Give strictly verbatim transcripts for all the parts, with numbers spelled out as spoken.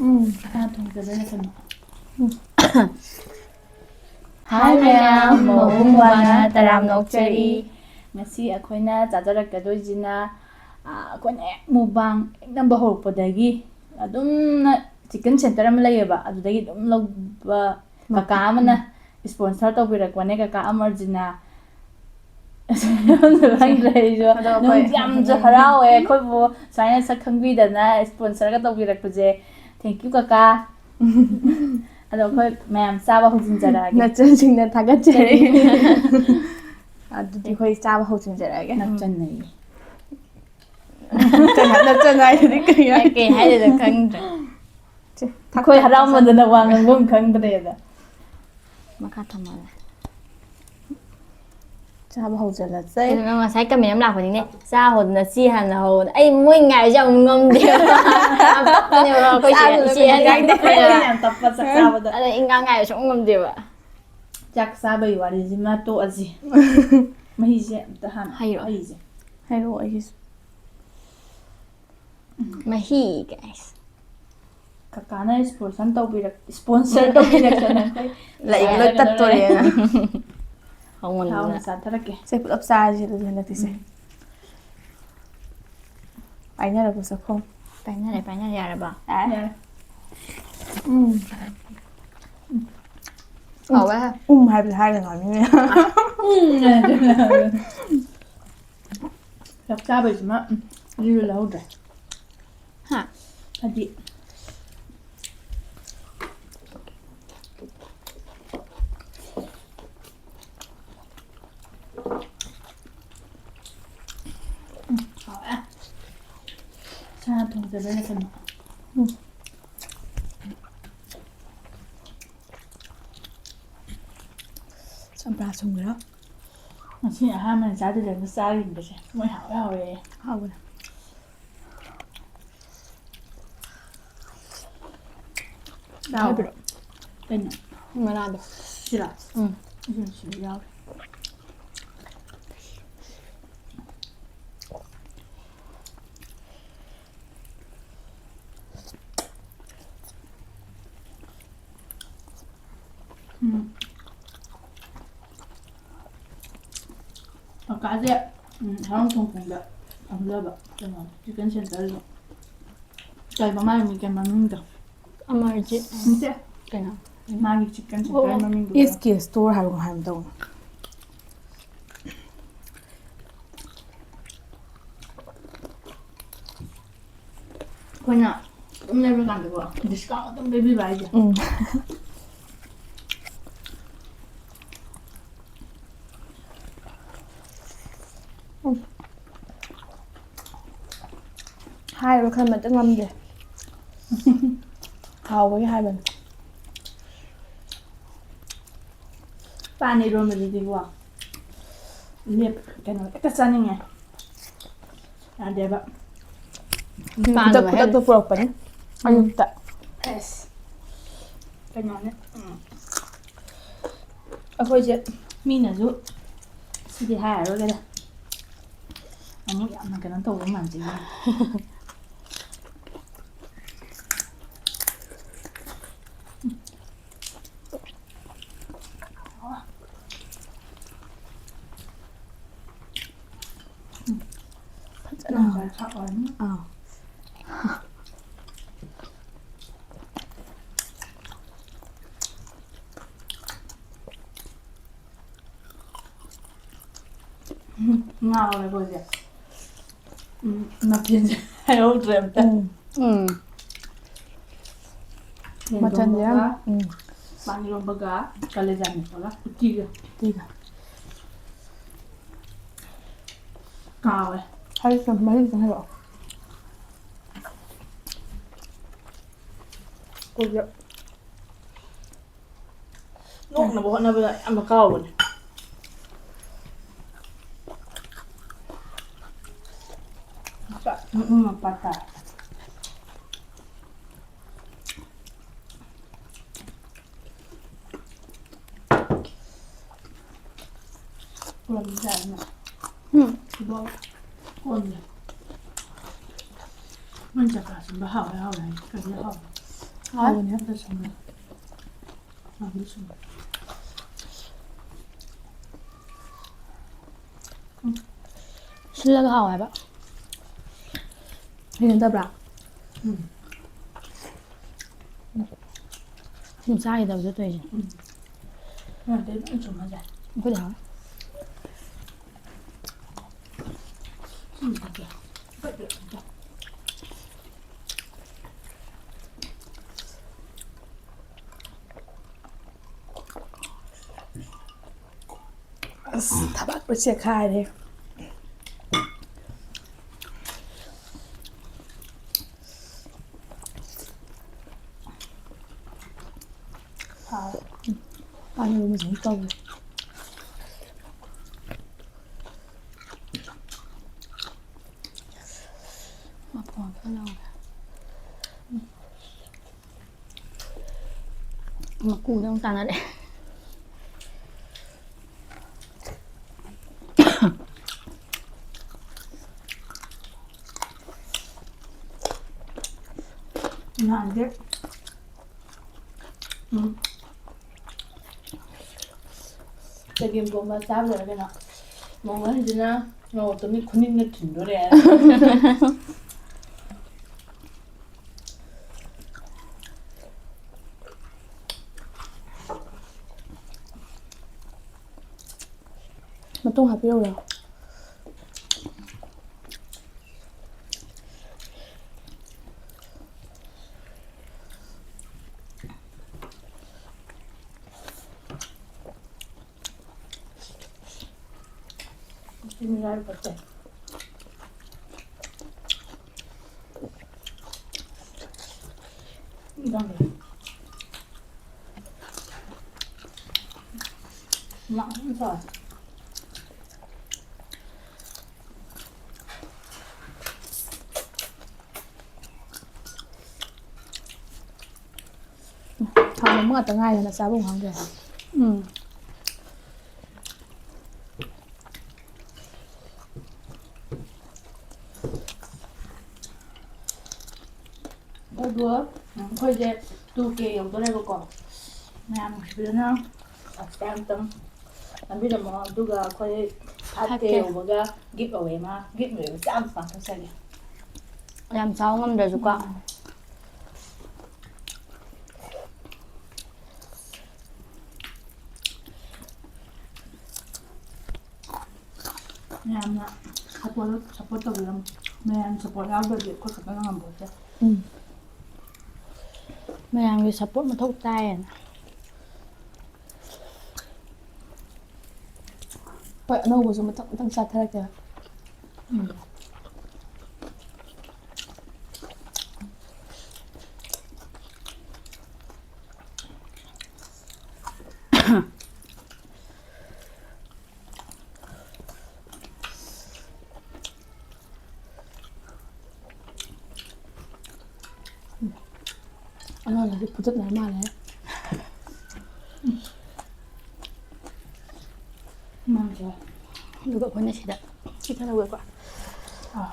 ꯎꯝ꯫ ꯁꯥ ꯊꯣꯡꯖꯕ ꯂꯣꯏꯁꯜꯂꯣ꯫ ꯎꯝ꯫ ꯍꯥꯏ ꯃꯌꯥꯝ, ꯃꯧ ꯃꯧꯕꯨꯡ ꯋꯥꯅ ꯇꯔꯥꯝꯅ ꯑꯣꯛꯆꯔꯤ꯫ ꯉꯁꯤ ꯑꯩꯈꯣꯏꯅ ꯆꯥꯖꯔꯛꯀꯗꯣꯏꯁꯤꯅ, ꯑ, ꯑꯩꯈꯣꯏꯅ ꯍꯦꯛ mukbang ꯍꯦꯛ ꯅꯝꯕ ꯍꯧꯔꯛꯄꯗꯒꯤ ꯑꯗꯨꯝ chicken center ꯑꯃ ꯂꯩꯌꯦꯕ, ꯑꯗꯨꯗꯒꯤ ꯑꯗꯨꯝ ꯂꯧꯕ ꯀꯀꯥ ꯑꯃꯅ sponsor ꯇꯧꯕꯤꯔꯛꯄꯅꯦ, ꯀꯀꯥ ꯑꯃꯔꯖꯤꯅ꯫ ꯑꯁ, ꯈꯪꯗ꯭ꯔꯦ ꯑꯩꯁꯨ꯫ ꯑꯗꯣ ꯑꯩꯈꯣꯏ ꯅꯨꯡ-, ꯌꯥꯝꯁꯨ ꯍꯔꯥꯎꯋꯦ ꯑꯩꯈꯣꯏꯕꯨ ꯁꯨꯃꯥꯏꯅ ꯁꯛ ꯈꯪꯕꯤꯗꯅ sponsorꯒ ꯇꯧꯕꯤꯔꯛꯄꯁꯦ꯫ Thank you, ꯀꯀꯥ꯫ ꯑꯗꯣ ꯑꯩꯈꯣꯏ ꯃꯌꯥꯝ ꯆꯥꯕ ꯍꯧꯖꯤꯟꯖꯔꯛꯑꯒꯦ꯫ ꯅꯆꯟꯁꯤꯡꯅ ꯊꯥꯒꯠꯆꯔꯤ꯫ ꯑꯗꯨꯗꯤ ꯑꯩꯈꯣꯏ ꯆꯥꯕ ꯍꯧꯖꯤꯟꯖꯔꯛꯑꯒꯦ꯫ ꯅꯆꯟꯅꯌꯦ꯫ ꯅꯆꯟ ꯍꯥꯏ-, ꯅꯆꯟ ꯍꯥꯏꯗꯨꯗꯤ ꯀꯩ ꯍꯥꯏ-, ꯀꯩ ꯍꯥꯏꯗꯣꯏꯅꯣ ꯈꯪꯗ꯭ꯔꯦ꯫ ꯁꯦ, ꯑꯩꯈꯣꯏ ꯍꯔꯥꯎꯃꯟꯗꯅ ꯋꯥ ꯉꯥꯡꯐꯝ ꯈꯪꯗ꯭ꯔꯦꯗ꯫ ꯃꯈꯥ ꯊꯝꯃꯒꯦ꯫ ꯆꯥꯕ ꯍꯧꯖꯤꯜꯂꯁꯦ꯫ ꯀꯩꯅꯣ, ꯉꯁꯥꯏ comment ꯑꯃ ꯂꯥꯛꯄꯅꯤꯅꯦ, "ꯆꯥ ꯍꯧꯗꯅ ꯆꯤ ꯍꯥꯟꯅ ꯍꯧꯅ"꯫ ꯑꯩ ꯃꯣꯏ ꯉꯥꯏꯕꯁꯦ ꯌꯥꯝ ꯉꯝꯗꯦꯕ꯫ ꯌꯥꯝ ꯇꯞꯄꯅꯦꯕ ꯑꯩꯈꯣꯏꯁꯦ꯫ ꯆꯥꯗꯨꯅ ꯏꯆꯦ ꯀꯩꯁꯨ ꯍꯥꯏꯗꯤ ꯀꯥꯏꯗꯦ꯫ ꯌꯥꯝ ꯇꯞꯄ ꯆꯥꯛ ꯆꯥꯕꯗ꯫ ꯑꯗ ꯏꯟꯒꯥꯡ ꯉꯥꯏꯕ ꯁꯨꯡꯉꯝ ꯉꯝꯗꯦꯕ꯫ ꯆꯥꯛ ꯆꯥꯕꯒꯤ ꯋꯥꯔꯤꯁꯤꯃ ꯇꯣꯛꯑꯁꯤ꯫ ꯃꯍꯤꯁꯦ ꯑꯝꯇ ꯍꯥꯟꯅ ꯍꯩꯔꯣ꯫ ꯍꯩꯁꯦ꯫ ꯍꯩꯔꯣ, ꯑꯩꯒꯤꯁꯨ꯫ ꯃꯍꯤ, guys꯫ ꯀꯀꯥꯅ sponsor ꯇꯧꯕꯤꯔꯛ-, sponsor ꯇꯧꯕꯤꯔꯛꯇꯅ ꯑꯩꯈꯣꯏ ꯂꯥꯏꯔꯤꯛ ꯂꯣꯏ ꯆꯥꯔꯒ ꯇꯠꯇꯣꯔꯦꯅ꯫ ꯂꯣꯏꯔꯦ꯫ ꯍꯥꯎꯃꯟꯗꯅ꯫ ꯍꯥꯎꯅ ꯆꯥꯊꯔꯛꯀꯦ꯫ ꯁꯦ, ꯄꯨꯂꯞ ꯆꯥꯔꯁꯦ ꯑꯗꯨꯗꯤ ꯍꯟꯗꯛꯇꯤ ꯁꯦ꯫ ꯎꯝ꯫ ꯄꯥꯏꯅꯔꯕꯣ ꯆꯥꯛꯈꯣꯝ? ꯄꯥꯏꯅꯔꯦ, ꯄꯥꯏꯅꯔꯦ, ꯌꯥꯔꯕ? ꯌꯥꯔꯦ꯫ ꯌꯥꯔꯦ꯫ ꯎꯝ꯫ ꯍꯥꯎꯋꯦ꯫ ꯎꯝ ꯍꯥꯏꯕꯗꯤ ꯍꯥꯏꯔꯒ ꯉꯥꯡꯅꯤꯡꯉꯦ꯫ ꯎꯝ ꯍꯥꯏꯕꯗꯤ ꯍꯥꯏꯔꯒ꯫ ꯆꯥꯛ ꯆꯥꯕꯩꯁꯤꯃ, ꯎꯝ, ꯑꯗꯨꯁꯨ ꯂꯧꯍꯧꯗ꯭ꯔꯦ꯫ ꯍꯥ? ꯍꯥꯏꯗꯤ, ꯎꯝ, ꯍꯥꯎꯔꯦ꯫ ꯁꯥ ꯊꯣꯡꯖꯕꯩꯔ ꯀꯩꯅꯣ꯫ ꯎꯝ꯫ ꯆꯝꯄ꯭ꯔꯥ ꯁꯨꯝꯕꯤꯔꯣ? ꯉꯁꯤ ꯑꯍꯥꯟꯕꯅ ꯆꯥꯗꯣꯏꯁꯦ, ꯑꯗꯨ ꯆꯥꯔꯤꯕꯁꯦ ꯃꯣꯏ ꯍꯥꯎꯋꯦ ꯍꯥꯎꯋꯦ꯫ ꯍꯥꯎꯕꯅꯦ꯫ ꯆꯥꯎ꯫ ꯍꯥꯏꯕꯤꯔꯣ꯫ ꯀꯩꯅꯣ? ꯃꯅꯥꯗꯣ꯫ ꯁꯤꯔꯣ? ꯎꯝ꯫ ꯑꯗꯨ ꯁꯤꯗ ꯌꯥꯎꯔꯦ꯫ ꯎꯝ꯫ ꯀꯀꯥꯁꯦ, ꯎꯝ, ꯍꯔꯥꯎ ꯊꯣꯡ ꯈꯣꯡꯗ ꯐꯝꯖꯕ ꯀꯩꯅꯣ, chicken centreꯗꯣ꯫ ꯀꯩꯕ ꯃꯥꯒꯤ ꯃꯤ-, ꯀꯩ ꯃꯃꯤꯡꯗꯣ? ꯑꯃꯔꯖꯤꯠ꯫ ꯅꯠꯇꯦ꯫ ꯀꯩꯅꯣ? ꯃꯥꯒꯤ chicken centre ꯑꯣ꯫ ꯃꯃꯤꯡꯗꯣ꯫ ꯑꯦꯁ ꯀꯦ store ꯍꯥꯏꯕ ꯀꯩꯅꯣꯝ ꯍꯥꯏꯕ ꯇꯧꯕꯅꯦ꯫ ꯑꯩꯈꯣꯏꯅ ꯑꯗꯨꯝ ꯂꯩꯕ ꯀꯥꯟꯗꯀꯣ, discount ꯑꯗꯨꯝ ꯄꯤꯕꯤꯕ ꯍꯥꯏꯁꯦ꯫ ꯎꯝ꯫ ꯎꯝ꯫ ꯍꯥꯏꯕ ꯈꯟꯕꯇ ꯉꯝꯗꯦ꯫ ꯍꯥꯎꯕꯒꯤ ꯍꯥꯏꯕꯅꯤ꯫ ꯄꯥꯟ ꯏꯔꯣꯟꯕꯗꯨꯗꯤꯀꯣ, ꯂꯦꯞ-, ꯀꯩꯅꯣ, ꯍꯦꯛꯇ ꯆꯥꯅꯤꯡꯉꯦ꯫ ꯌꯥꯗꯦꯕ꯫ ꯎꯝ, ꯄꯥꯟꯗꯣ ꯈꯨꯗꯛ ꯈꯨꯗꯛꯇ ꯍꯦꯛ-, ꯄꯨꯔꯛꯄꯅꯦ꯫ ꯎꯝ꯫ ꯑꯌꯨꯛꯇ꯫ ꯑꯁ, ꯀꯩꯅꯣꯅꯦ, ꯎꯝ꯫ ꯑꯩꯈꯣꯏꯁꯦ ꯃꯤꯅꯁꯨ ꯁꯤꯗꯤ ꯍꯥꯏꯔꯔꯣꯏꯒꯦꯗ꯫ ꯑꯃꯨꯛ ꯌꯥꯝꯅ ꯀꯩꯅꯣ ꯇꯧꯕ ꯃꯥꯟꯖꯩꯌꯦ꯫ ꯐꯖꯅ ꯉꯁꯥꯏ ꯊꯥꯛ ꯑꯣꯏꯔꯝꯅꯤ꯫ ꯑꯥ꯫ ꯎꯝ, ꯉꯥꯎꯔꯦ ꯑꯩꯈꯣꯏꯁꯦ꯫ ꯎꯝ, ꯃꯊꯦꯜꯁꯦ ꯍꯥꯏꯍꯧꯗ꯭ꯔꯦ ꯑꯝꯇ꯫ ꯎꯝ꯫ ꯎꯝ꯫ ꯌꯦꯟ ꯃꯊꯦꯜꯁꯦ ꯌꯥꯝ, ꯊꯣꯡꯕꯒ, ꯎꯝ꯫ ꯄꯥꯟ ꯏꯔꯣꯟꯕꯒ, ꯀꯥꯂꯦꯖꯥ ꯃꯦꯠꯄꯒ, ꯎꯇꯤꯒ꯫ ꯎꯇꯤꯒ꯫ ꯀꯥꯎꯋꯦ꯫ ꯍꯥꯏꯔꯛꯀꯅꯨ, ꯃꯍꯤ ꯈꯤꯇꯪ ꯍꯩꯔꯛꯑꯣ꯫ ꯑꯩꯈꯣꯏꯁꯦ ꯅꯣꯛꯅꯕ ꯍꯣꯠꯅꯕꯗ ꯑꯌꯥꯝꯕ ꯀꯥꯎꯕꯅꯦ꯫ ꯎꯝ, ꯎꯝ, ꯃꯄꯥ ꯇꯥꯏ꯫ ꯄꯨꯔꯝꯗꯥꯏꯅ꯫ ꯎꯝ꯫ ꯁꯤꯕꯣ ꯀꯣꯟꯁꯦ꯫ ꯃꯣꯏ ꯆꯀꯥ ꯁꯤꯟꯕ ꯍꯥꯎꯋꯦ, ꯍꯥꯎꯋꯦ ꯍꯥꯏ꯫ ꯀꯩꯅꯣ ꯍꯥꯎꯋꯦ꯫ ꯍꯥꯎꯕꯅꯦ꯫ ꯑꯝꯇ ꯁꯨꯝꯕ꯫ ꯍꯥꯎꯕꯅꯦ ꯁꯨꯝꯕ꯫ ꯁꯤꯜꯂꯒ ꯍꯥꯎꯋꯦꯕ꯫ ꯍꯩꯅꯗꯕ꯭ꯔꯥ? ꯎꯝ꯫ ꯁꯨꯝ ꯆꯥꯈꯤꯗꯕꯗꯣ ꯇꯧꯔꯤꯁꯦ꯫ ꯎꯝ꯫ ꯅꯠꯇꯦ, ꯑꯗꯨꯝ ꯆꯨꯝꯃ ꯆꯥꯏ꯫ ꯑꯩꯈꯣꯏꯗꯤ ꯍꯥꯎꯋꯦ꯫ ꯎꯝ, ꯅꯠꯇꯦ꯫ ꯑꯁ, ꯊꯕꯛ ꯂꯣꯏ ꯆꯦꯛꯈꯥꯏꯔꯦ꯫ ꯍꯥꯎ꯫ ꯄꯥꯟ ꯏꯔꯣꯟꯕꯁꯦ ꯑꯗꯨꯝ ꯇꯧꯋꯦ꯫ ꯃꯐꯣꯟ ꯈꯔ ꯂꯧꯔꯦ꯫ ꯃꯀꯨꯗ ꯑꯃꯨꯛ ꯇꯥꯟꯅꯔꯛꯑꯦ꯫ ꯅꯍꯥꯟꯗꯤ, ꯎꯝ, ꯆꯒꯦꯝ ꯄꯣꯝꯕ ꯆꯥꯕ ꯂꯣꯏꯔꯒꯅ ꯃꯧ ꯑꯍꯟꯁꯤꯅ ꯃꯧ ꯑꯇꯣꯝꯕꯤ ꯈꯨꯅꯤꯡꯗ ꯊꯤꯟꯗꯣꯔꯦ꯫ ꯃꯇꯨꯡ ꯍꯥꯞꯄꯤꯔꯛꯎꯔꯥ? ꯊꯥꯎ ꯅꯝꯕ ꯉꯥꯛꯇ ꯉꯥꯏꯗꯅ ꯆꯥꯐꯝ ꯈꯪꯗ꯭ꯔꯦ꯫ ꯎꯝ꯫ ꯑꯗꯣ ꯑꯩꯈꯣꯏꯁꯦ ꯇꯨ ꯀꯦ ꯌꯧꯗꯣꯔꯦꯕꯀꯣ꯫ ꯃꯌꯥꯝ ꯅꯨꯡꯁꯤꯕꯤꯗꯨꯅ subscribe ꯑꯝꯇꯪ ꯅꯝꯕꯤꯔꯝꯃꯣ꯫ ꯑꯗꯨꯒ ꯑꯩꯈꯣꯏ ꯊꯥꯔꯇꯤ ꯊꯥꯔꯇꯤ꯫ ꯌꯧꯕꯒ ꯒꯤꯐ ꯑꯋꯦ ꯑꯃ, ꯒꯤꯐ ꯑꯋꯦ ꯃꯆꯥ ꯑꯃ ꯄꯥꯡꯊꯣꯛꯆꯒꯦ꯫ ꯌꯥꯝ ꯆꯥꯎ ꯉꯝꯗ꯭ꯔꯁꯨꯀꯣ꯫ ꯃꯌꯥꯝꯅ ꯁꯞꯄꯣꯔꯠ, ꯁꯞꯄꯣꯔꯠ ꯇꯧꯕꯤꯔꯝꯃꯨ꯫ ꯃꯌꯥꯝ ꯁꯞꯄꯣꯔꯠ ꯌꯥꯎꯗ꯭ꯔꯗꯤ ꯑꯩꯈꯣꯏ ꯈꯛꯇꯅ ꯉꯝꯄꯣꯠꯇꯦ꯫ ꯎꯝ꯫ ꯃꯌꯥꯝꯒꯤ ꯁꯞꯄꯣꯔꯠ ꯃꯊꯧ ꯇꯥꯏꯌꯦꯅ꯫ ꯍꯣꯏ, ꯑꯅꯧꯕꯁꯨ ꯃꯊꯪ ꯃꯊꯪ ꯆꯥꯊꯔꯛꯀꯦ꯫ ꯎꯝ꯫ ꯑꯉꯥꯡꯗꯤ ꯐꯨꯗꯠꯅꯔ ꯃꯥꯜꯂꯦ꯫ ꯃꯥꯡꯈ꯭ꯔꯦ꯫ ꯑꯗꯨꯒ ꯑꯩꯈꯣꯏꯅ ꯁꯤꯗ ꯁꯤ ꯈꯔ ꯂꯧꯋꯦꯀꯣ꯫ ꯑꯥ꯫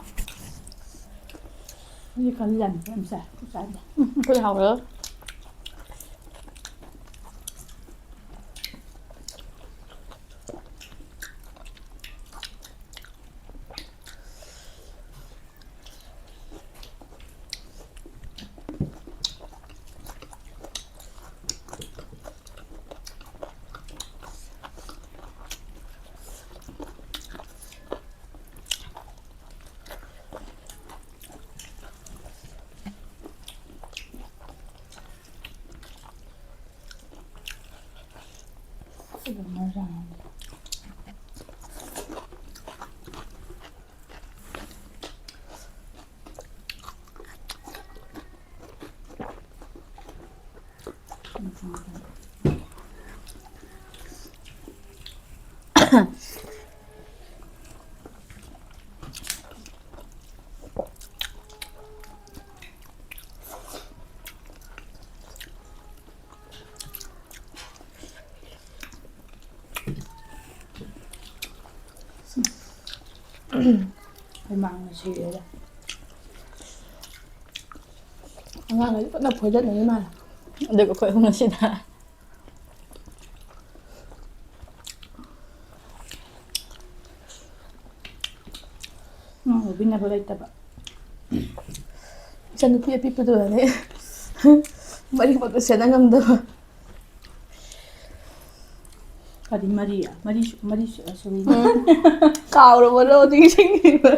ꯃꯤ ꯈꯔ ꯂꯝꯁꯦ ꯌꯥꯝ ꯆꯥꯏ꯫ ꯆꯥꯏꯗ꯫ ꯎꯝ, ꯑꯩꯈꯣꯏ ꯍꯥꯎꯔꯣꯏ꯫ ꯍꯨꯃꯥꯡꯅ ꯁꯤꯔꯦꯗ꯫ ꯑꯉꯥꯡꯈꯩꯗꯤ ꯀꯟꯅ ꯐꯣꯏꯗꯠꯅꯔꯤ ꯃꯥꯜꯂꯦ꯫ ꯑꯗꯨꯒ ꯑꯩꯈꯣꯏ ꯑꯍꯨꯝꯅ ꯁꯤꯗ꯫ ꯄꯤꯅꯕ ꯂꯩꯇꯕ꯫ ꯏꯆꯟꯅꯨꯄꯤ ꯑꯄꯤꯛꯄꯗꯨꯅꯅꯦ ꯃꯔꯤꯃꯛꯇ ꯁꯦꯟꯅ ꯉꯝꯗꯕ꯫ ꯀꯔꯤ ꯃꯔꯤ? ꯃꯔꯤ ꯁꯨ-, ꯃꯔꯤ ꯁꯨ-, ꯁꯨꯏꯅꯦ꯫ ꯎꯝ꯫ ꯀꯥꯎꯔꯕꯣ ꯅꯪ ꯅꯤꯡꯁꯤꯡꯉꯤꯕ?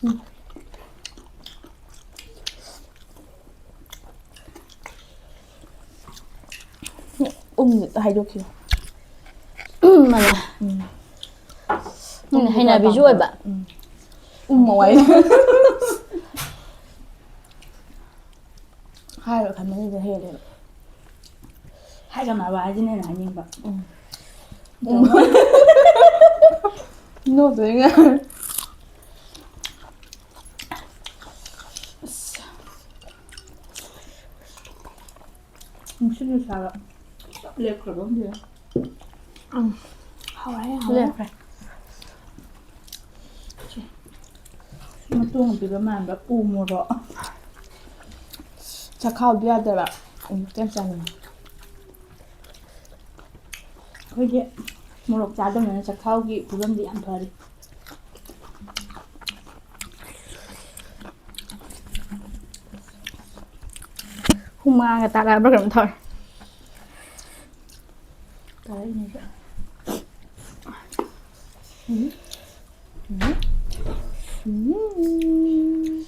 ꯎꯝ꯫ ꯎꯝ, ꯍꯥꯏꯗꯣꯛꯈꯤꯕ꯫ ꯎꯝ, ꯃꯥꯅꯦ꯫ ꯎꯝ꯫ ꯎꯝ, ꯍꯩꯅꯕꯤꯁꯨ ꯑꯣꯏꯕ꯫ ꯎꯝ꯫ ꯎꯝ, ꯃꯋꯥꯏ꯫ ꯍꯥꯏꯔꯣ ꯈꯟꯕꯅꯤꯗ ꯍꯦꯜꯂꯦꯕ꯫ ꯍꯥꯏꯔꯝꯃꯕ ꯍꯥꯏꯁꯤꯅ ꯍꯦꯟꯅ ꯍꯥꯏꯅꯤꯡꯕ꯫ ꯎꯝ꯫ ꯅꯣꯛꯇꯣꯏꯅꯦ꯫ ꯑꯁ꯫ ꯅꯨꯡꯁꯤꯠ ꯅꯨꯡꯁꯥꯒ ꯆꯞ ꯂꯦꯞꯈ꯭ꯔꯕ ꯈꯪꯗꯦ꯫ ꯎꯝ꯫ ꯍꯥꯎꯔꯦ, ꯍꯥꯎꯔꯦ꯫ ꯂꯦꯞꯈ꯭ꯔꯦ꯫ ꯁꯤ ꯃꯇꯣꯡ ꯄꯤꯕ ꯃꯥꯟꯕ ꯎ ꯃꯣꯔꯣꯛ꯫ ꯆꯥꯛꯈꯥꯎꯗꯤ ꯌꯥꯗꯦꯕ꯫ ꯎꯝ, ꯌꯥꯝ ꯆꯥꯅꯤꯡꯉꯦ꯫ ꯑꯩꯈꯣꯏꯗꯤ ꯃꯣꯔꯣꯛ ꯆꯥꯗꯕꯅꯤꯅ ꯆꯥꯛꯈꯥꯎꯒꯤ ꯐꯤꯕꯝꯗꯤ ꯌꯥꯝ ꯐꯔꯤ꯫ ꯍꯨꯃꯥꯡꯒ ꯇꯥꯔꯛꯑꯕ꯭ꯔꯥ ꯀꯩꯅꯣꯝ ꯇꯧꯔꯦ꯫ ꯇꯥꯔꯛꯏꯅꯦ꯫ ꯎꯝ꯫ ꯎꯝ꯫ ꯎꯝ꯫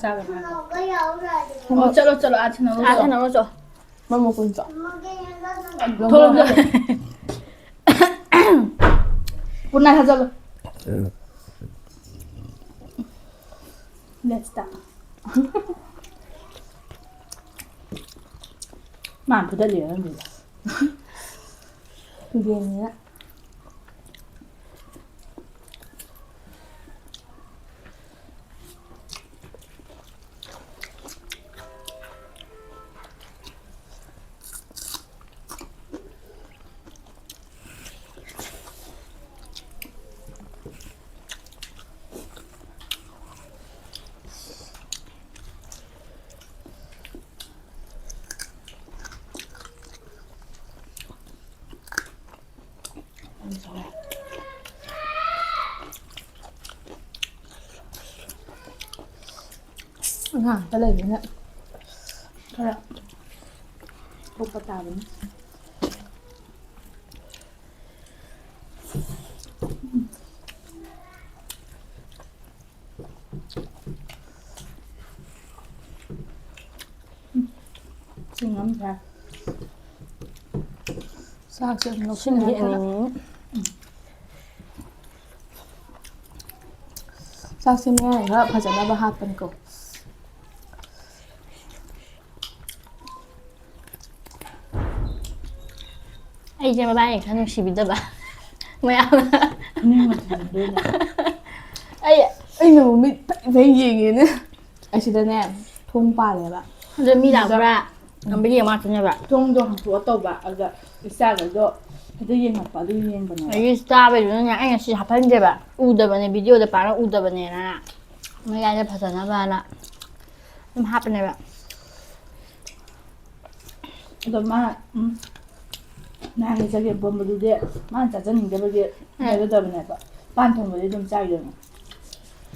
ꯆꯥꯕ ꯃꯥꯜꯂꯦ꯫ ꯑꯣ, ꯆꯠꯂꯣ, ꯆꯠꯂꯣ, ꯑꯥ ꯊꯤꯟꯅꯔꯨꯔꯣ꯫ ꯑꯥ ꯊꯤꯟꯅꯔꯨꯔꯣ ꯆꯣ꯫ ꯃꯃꯣ ꯀꯨꯟ ꯆꯣ꯫ ꯊꯣꯛꯂꯛꯑꯣ, ꯆꯠꯂꯣ꯫ ꯒꯨꯗ ꯅꯥꯏꯠ ꯍꯥꯏꯖꯜꯂꯣ꯫ ꯅꯦꯛꯁꯇ꯫ ꯃꯥꯅ ꯐꯨꯗꯠꯂꯤꯔꯣ ꯅꯪꯗꯨꯕꯣ? ꯒꯦꯝꯅꯤꯅ꯫ ꯑꯉꯥꯡ ꯉꯥꯛꯇ ꯂꯩꯕꯅꯤꯅ ꯈꯔ ꯊꯣꯛꯄ ꯇꯥꯕꯅꯤ꯫ ꯆꯤꯡ ꯑꯃ ꯁꯥꯏ꯫ ꯆꯥꯛꯁꯦ ꯑꯗꯨꯝ ꯂꯧꯁꯤꯟꯕꯤ ꯂꯧꯁꯤꯟꯕꯤꯔꯦ꯫ ꯑꯅꯤꯅꯤ꯫ ꯆꯥꯛꯁꯦ ꯃꯌꯥꯏ ꯈꯔ ꯐꯖꯅꯕ ꯍꯥꯞꯄꯅꯤꯀꯣ꯫ ꯑꯩꯁꯦ ꯃꯕꯥꯅꯤ ꯈꯔ ꯅꯨꯡꯁꯤꯕꯤꯗꯕ ꯃꯌꯥꯝꯅ꯫ ꯅꯤꯡꯕ ꯊꯨꯡꯅꯗꯣꯏꯅꯦ꯫ ꯑꯩ ꯑꯩꯅ ꯑꯃꯨꯛ ꯃꯤꯠ ꯐꯩ ꯐꯩ ꯌꯦꯡꯉꯦꯅꯦ꯫ ꯑꯁꯤꯗꯅꯦ ꯊꯣꯡ ꯄꯥꯜꯂꯦꯕ꯫ ꯑꯗꯨ ꯃꯤ ꯂꯥꯛꯄ꯭ꯔꯥ? ꯒꯝꯚꯤꯔ ꯌꯦꯡ ꯉꯥꯛꯇꯅꯦꯕ꯫ ꯊꯣꯡꯗꯣ ꯍꯥꯡꯇꯣꯛꯑ ꯇꯧꯕ, ꯑꯗꯨꯗ ꯏꯆꯥꯈꯩꯗꯣ ꯍꯦꯛꯇ ꯌꯦꯡꯉꯛꯄ, ꯑꯗꯨ ꯌꯦꯡꯕꯅꯦꯕ꯫ ꯑꯗꯒꯤ ꯆꯥꯕꯩꯗꯨꯅꯅꯦ ꯑꯩꯅ ꯁꯤ ꯍꯥꯞꯍꯟꯗꯦꯕ, ꯎꯗꯕꯅꯦ, ꯚꯤꯗꯤꯑꯣꯗ ꯄꯥꯛꯅ ꯎꯗꯕꯅꯦꯅ ꯃꯌꯥꯏꯗ ꯐꯖꯅꯕꯅ ꯑꯗꯨꯝ ꯍꯥꯞꯄꯅꯦꯕ꯫ ꯑꯗꯣ ꯃꯥ, ꯎꯝ, ꯅꯍꯥꯟꯒꯤ ꯆꯒꯦꯝ ꯄꯣꯝꯕꯗꯨꯗꯤ ꯃꯥꯅ ꯆꯥꯖꯅꯤꯡꯗꯕꯒꯤ ꯎꯝ꯫ ꯂꯩꯔꯨꯗꯕꯅꯦꯕ꯫ ꯄꯥꯟ ꯊꯣꯡꯕꯗꯤ ꯑꯗꯨꯝ ꯆꯥꯏꯗꯅ꯫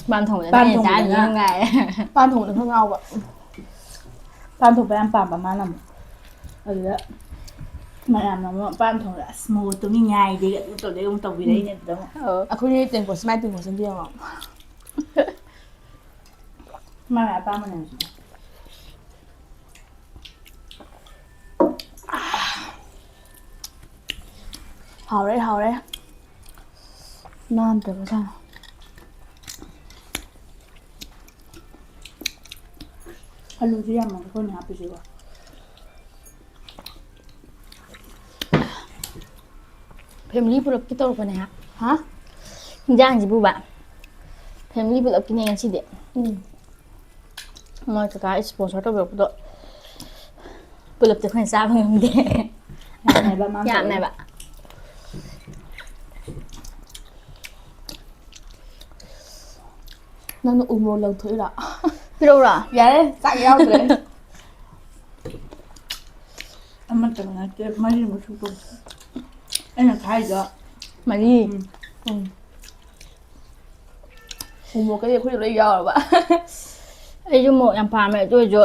ꯄꯥꯟ ꯊꯣꯡꯕꯗꯅ ꯄꯥꯟ ꯑꯩꯅ ꯊꯣꯡꯕꯗꯅ ꯆꯥꯅꯤꯡꯉꯥꯏ꯫ ꯄꯥꯟ ꯊꯣꯡꯕꯗ ꯈꯔ ꯉꯥꯎꯕ꯫ ꯄꯥꯟ ꯊꯣꯡꯕ ꯌꯥꯝ ꯄꯥꯝꯕ ꯃꯥꯅ ꯑꯃꯨꯛ꯫ ꯑꯗꯨꯗ ꯃꯌꯥꯝꯅ ꯑꯃꯨꯛ ꯄꯥꯟ ꯊꯣꯡꯕꯗ, "ꯑꯁ, ꯃꯣꯔꯣꯛꯇꯣ ꯃꯤ ꯉꯥꯏꯗꯦꯒ" ꯑꯗꯨ ꯇꯧꯗꯦꯒ ꯑꯃꯨꯛ ꯇꯧꯕꯤꯔꯛꯏꯅꯦ ꯑꯗꯨꯗ ꯑꯃꯨꯛ꯫ ꯑꯧ꯫ ꯑꯩꯈꯣꯏꯒꯤ ꯇꯦꯡꯀꯣꯠꯁꯦ, ꯃꯥꯏ ꯇꯦꯡꯀꯣꯠꯁꯦ ꯑꯝꯇ ꯌꯦꯡꯉꯣ꯫ ꯃꯥꯏ ꯃꯥꯏ ꯑꯄꯥꯝꯕꯅꯦ ꯍꯧꯖꯤꯛ꯫ ꯍꯥꯎꯔꯦ, ꯍꯥꯎꯔꯦ꯫ ꯅꯥꯟꯗ꯭ꯔꯕ ꯖꯥꯠꯅꯦ꯫ ꯑꯂꯨꯁꯦ ꯌꯥꯝꯃꯟ ꯑꯩꯈꯣꯏꯅ ꯍꯥꯞꯄꯤꯁꯤꯕꯣ꯫ Family ꯄꯨꯂꯞꯀꯤ ꯇꯧꯔꯛꯄꯅꯦ ꯍꯥ? ꯍꯥ? ꯏꯟꯖꯥꯡꯁꯤꯕꯨꯕ? Family ꯄꯨꯂꯞꯀꯤꯅꯦ ꯉꯁꯤꯗꯤ꯫ ꯎꯝ꯫ ꯃꯣꯏ ꯀꯀꯥ sponsor ꯇꯧꯕꯤꯔꯛꯄꯗꯣ ꯄꯨꯂꯞꯇꯤ ꯑꯩꯈꯣꯏꯅ ꯆꯥꯕ ꯉꯝꯗꯦ꯫ ꯌꯥꯝꯃꯦꯕ ꯃꯥꯅ ꯇꯧꯔꯤꯗꯣ꯫ ꯌꯥꯝꯃꯦꯕ꯫ ꯅꯪꯅ ꯎꯃꯣꯔꯣꯛ ꯂꯪꯊꯣꯛꯏꯔꯣ? ꯄꯤꯔꯛꯎꯔꯣ? ꯌꯥꯔꯦ, ꯆꯥꯛ ꯌꯥꯎꯗ꯭ꯔꯦ꯫ ꯑꯃꯠꯇ ꯅꯠꯇꯦ, ꯃꯔꯤꯃꯨꯛ ꯁꯨꯗꯧ꯫ ꯑꯩꯅ ꯈꯥꯏꯗꯣ꯫ ꯃꯔꯤ? ꯎꯝ꯫ ꯎꯝ꯫ ꯎꯃꯣꯔꯣꯛꯀꯗꯤ ꯑꯩꯈꯣꯏꯗ ꯂꯣꯏ ꯌꯥꯎꯔꯕ꯫ ꯑꯩꯁꯨ ꯃꯣꯔꯣꯛ ꯌꯥꯝ ꯄꯥꯝꯃꯦ, ꯑꯗꯨ ꯑꯣꯏꯔꯁꯨ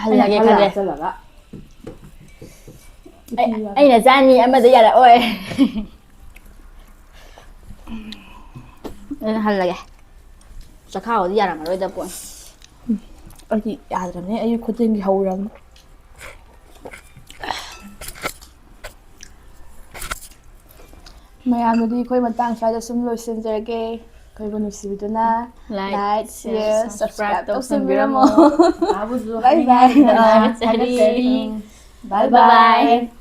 ꯍꯜꯂꯒꯦ ꯈꯜꯂꯦ ꯈꯜꯂꯦ꯫ ꯍꯥꯞꯆꯜꯂꯒ ꯑꯩ- ꯑꯩꯅ ꯆꯥꯅꯤ ꯑꯃꯗ ꯌꯥꯔꯛꯑꯣꯏ꯫ ꯑꯗꯨꯅ ꯍꯜꯂꯒꯦ꯫ ꯆꯈꯥꯎꯗꯤ ꯌꯥꯔꯝꯃꯔꯣꯏꯗ ꯄꯣꯠ꯫ ꯑꯩꯗꯤ ꯌꯥꯗ꯭ꯔꯕꯅꯦ, ꯑꯌꯨꯛ ꯈꯨꯗꯤꯡꯒꯤ ꯍꯧꯔꯕꯅꯦ꯫ ꯃꯌꯥꯝꯅꯗꯤ ꯑꯩꯈꯣꯏ ꯃꯇꯥꯡ ꯁ꯭ꯋꯥꯏꯗ ꯁꯨꯝ ꯂꯣꯏꯁꯤꯟꯖꯔꯒꯦ꯫ ꯑꯩꯈꯣꯏꯕꯨ ꯅꯨꯡꯁꯤꯕꯤꯗꯨꯅ Like, like, share, share, subscribe subscribe ꯇꯧꯁꯟꯕꯤꯔꯝꯃꯣ꯫ ꯇꯧꯁꯟꯕꯤꯔꯝꯃꯣ꯫ Bye bye. ꯊꯥꯒꯠꯆꯔꯤ꯫ Bye bye.